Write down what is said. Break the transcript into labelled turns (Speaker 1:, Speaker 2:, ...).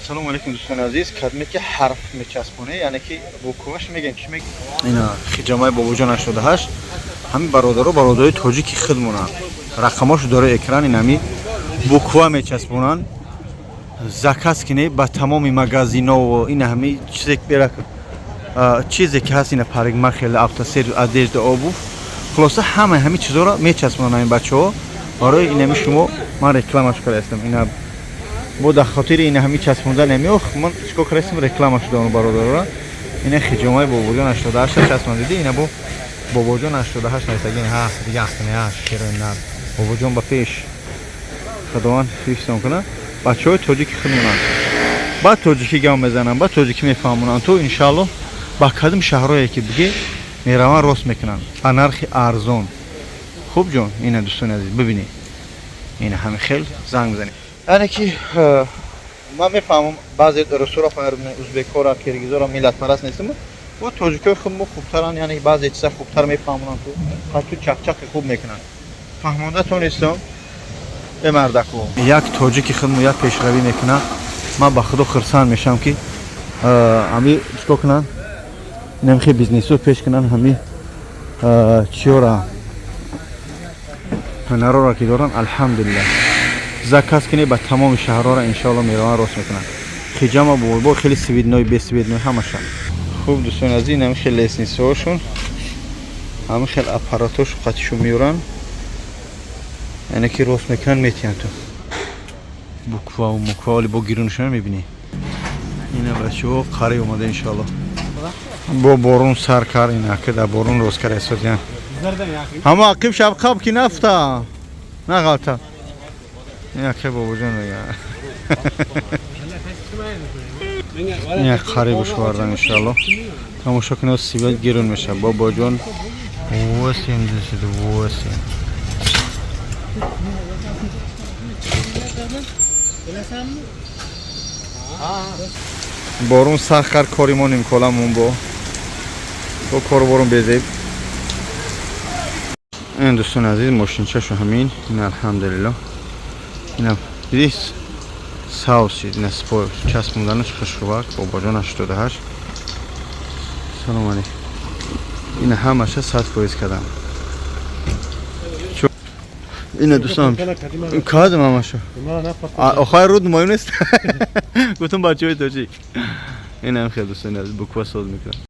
Speaker 1: Ассалому алайкум, дӯстони азиз. Кадме ки ҳарф мечаспоне, яъне ки букваш мегӯем, чӣ мегӯем? Ина хиҷамаи Бобоҷон 88. Ҳамин бародаро, бародарои тоҷики худмонанд, рақамошо дора экран. Ин ҳами буква мечаспонанд, заказ кине ба тамоми магазинову ин ҳами чизе бера, чизе ки ҳаст, ина парикмахер, автосервис, одежда, обувь, хулоса, ҳамаи ҳамин чизоро мечаспонанд ҳамин бачаҳо. Барои инами шумо ман рекламаш кардастам. Ина бо дар хотири ина ҳами часпондан ами ман чикор кардастам, реклама шудам бародарора. Ина хиҷомаи Бобоҷон 88 часпон, диди? Ина бо Бобоҷон 88 нависаги. Ҳа, дига ахтани, ҳа, шерои нар Бобоҷон ба пеш, Худованд ҳифзон кунад. Бачаҳои тоҷики худмонанд, баъд тоҷикӣ гап мезананд, баъд тоҷикӣ мефаҳмонанд. То иншааллоҳ ба кадом шаҳрое ки бигӣ, мераванд, рост мекунанд ба нархи арзон. Хуб ҷон, ина, дӯстони азиз, бибинед, ина ҳами хел занг бизанед. Яъне ки ман мефаҳмам, баъзе русуро, узбекҳоро, киргизоро, миллатпараст нестам, бо тоҷикои худ мо хубтаранд. Яъне баъзе чиза хубтар мефаҳмонанд, ту ҳатто чақчақи хуб мекунанд. Фаҳмонда тонистам э мардако. Як тоҷики худмо як пешравӣ мекунад, ман ба Худо хурсанд мешавам, ки ҳами чикор кунанд, инамхе бизнесо пеш кунанд, ҳами чиёра, ҳунарора ки доранд. Алҳамдулиллаҳ, заказ кунед ба тамоми шаҳрҳоро, иншоалло мераванд, рост мекунанд. Хиҷама бо хеле цветной, без цветной, ҳамаша. Хуб, дӯстони азиз, инами хел лестницаҳошон, ҳами хел аппаратҳошу қатишу меёранд, яъне ки рост мекунанд, метиҳанд. Ту букваву муква оли бо гируншона мебинӣ. Ина бачаҳо қариб омада, иншоалло. Бо борун сар кар, ина ки дар борун рост кара истодиян. Ҳамо ақиб шабқаб ки нафта нағалта. Ина ки Бобоҷон мега, ина қарибуш овардан, иншоалло. Тамошо кунед, свет гирун мешавад. Бобоҷон 88. Борун сахт кар, кори мо нимколамон, бо кору борун безеб. Ин, дӯстони азиз, мошинчашу ҳамин. Ин, алҳамдулилло, ина дидис, савз шид. Ина спо часпонданаш хушрувак. Бобоҷон 88. Салом алейкум. Ина ҳамаша 100% кардам. Ина, дӯстон, кардам ҳамаша. Охари руд муҳим нест, гуфтам бачаҳои тоҷик. Инам хел, дӯстони азиз, буква соз мекунам.